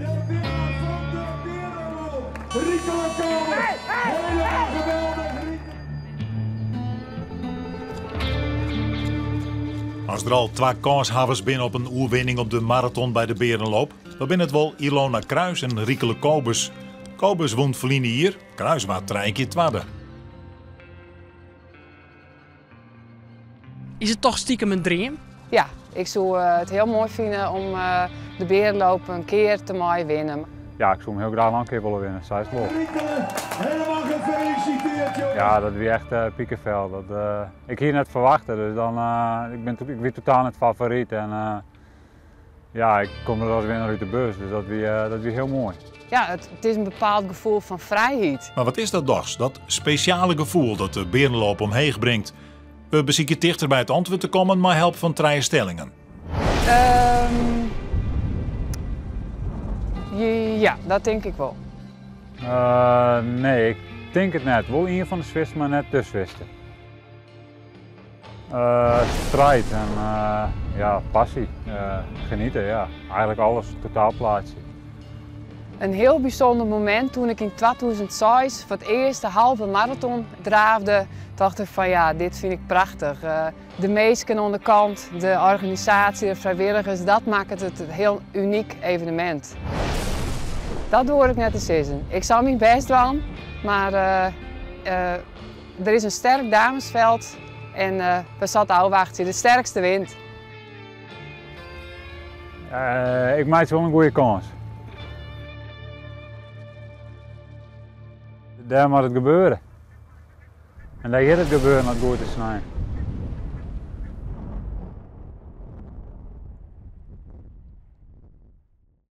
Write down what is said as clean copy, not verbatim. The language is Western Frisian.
De winnaar fan de Berenloop, Riekele Kobus. Helemaal geweldig, Riekele. As der al twa kânshawwers binne op in oerwinning op de maraton by de Berenloop, dan binne it wol Ylona Kruis en Riekele Kobus. Kobus wûn ferline jier, Kruis waard trije kear twadde. Is it toch stiekem in dream? Ja, ik soe it hiel moai fine om de Berenloop in kear te meie winnen. Ja, ik soe him hiel graach noch in kear wolle winne, sa is it wol. Riekele, helemaal gefeliciteerd jongen. Ja, dat wie echt pikefel. Dat, ik hie net ferwachte, dus dan, ik, bin, ik wie totaal net favoryt en ja, ik kom der as winner út de bus, dus dat wie, dat wie hiel moai. Ja, it is in bepaald gefoel fan frijheid. Mar wat is dat dochs, dat spesjale gefoel dat de Berenloop omheech bringt? We besykje tichter by it antwurd te kommen mei help fan trije stellingen. Ja, dat tink ik wol. Nee, ik tink it net. Wol ien fan de swierste, mar net de swierste. Strijd en ja, passie. Genieten, ja. Eigenlijk alles, totaalplaatsje. In hiel bysûnder momint toen ik yn 2006 foar it earst de halve maraton draafde, tocht ik fan ja, dit fyn ik prachtich. De minsken oan de kant, de organisaasje, de frijwilligers, dat makket it in hiel unyk evenemint. Dat doar ik net te sizzen. Ik sil myn bêst dwaan, mar der is in sterk damesfeld en we sille ôfwachtsje. De sterkste wint. Ik meitsje wol in goede kâns. Dêr moat it gebeure. En dêr giet it gebeuren as it goed is snein.